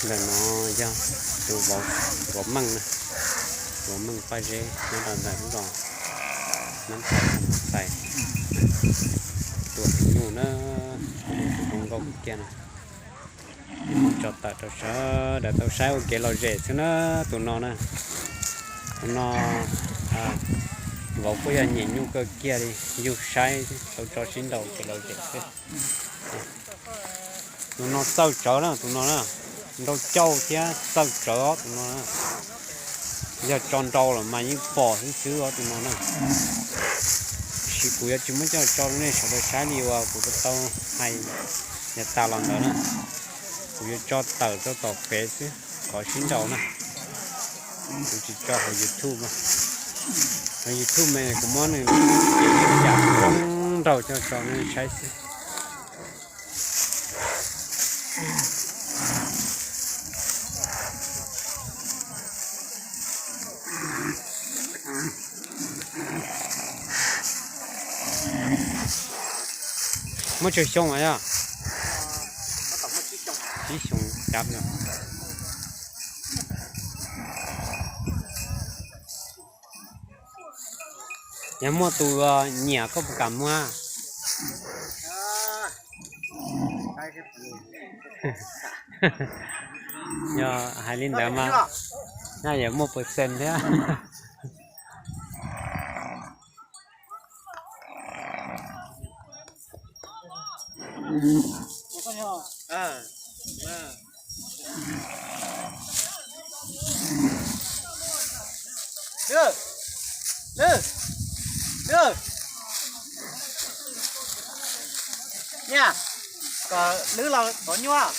Ntawm no yog tus vauv meej na, vauv meej Paj Zeb nyob rau ntawm lub zos Nab Thais, Nab Thais, tua heev nyuj na, tus zoo nkauj kiag na. Tso tawm rau sawv daws tau saib ua kev lom zem xwb na. Tus no na, tus no vauv kuj yog nyiam nyuj kawg kiag li, yug saib tau tso sib nraus kev lom zem xwb. Tus no txawj tsawv na, tus no na, nrau cauj thiab txawj tsawv os tus no na. Yog tso nrau los mas yeej pom xwb xwb os tus no na. Tiam sis kuv yuav tsis muab coj tso rau nej sawv daws saib li uas kuv tau hais yav tas los ntawd na. Kuv yuav tso tawm rau tom kev xwb, qhov sib nraus na. Kuv tsis tso hauv YouTube mas. Hauv YouTube mas kuv muab nws ces yam zoo nraug coj tso nej saib xwb. Muaj tsawg xyoo yog? Tsib xyoo cab no. Yog muaj tus nyiam koj puas kam muag? Yog hais li ntawd mas, na yuav muaj percent thiab. Kom lwb los tov nyuaj.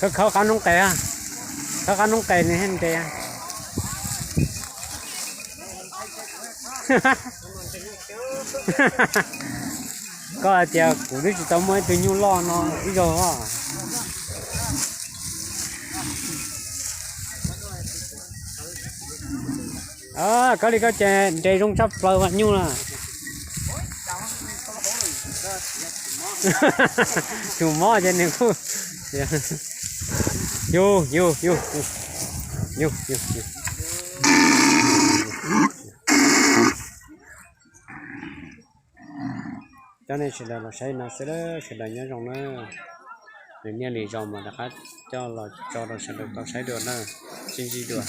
Khawb khawb qab noob qes, khawb qab noob qes nws thiaj nres. Koj hais tias kuv twb tsis tau muaj ib tug nyuj loj no ib zaug os. Koj li koj ces nres zoo tshaj plaws mas nyuj na. Tsum mob ces nws kuj, yug yug yug yug yug yug. Cov nej sawv daws los saib no xwb, sawv daws nyob zoo na. Nws niaj li zaus mas rov qab coj los tso rau sawv daws tau saib dua na. Sib ntsib dua.